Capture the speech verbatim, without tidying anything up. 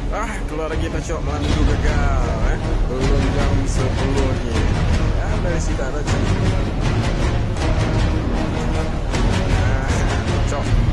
Ah, keluar lagi tacok malam minggu gagal, eh. Belum jam sepuluh ni. Ya, dari sida tacok. Ah, cok.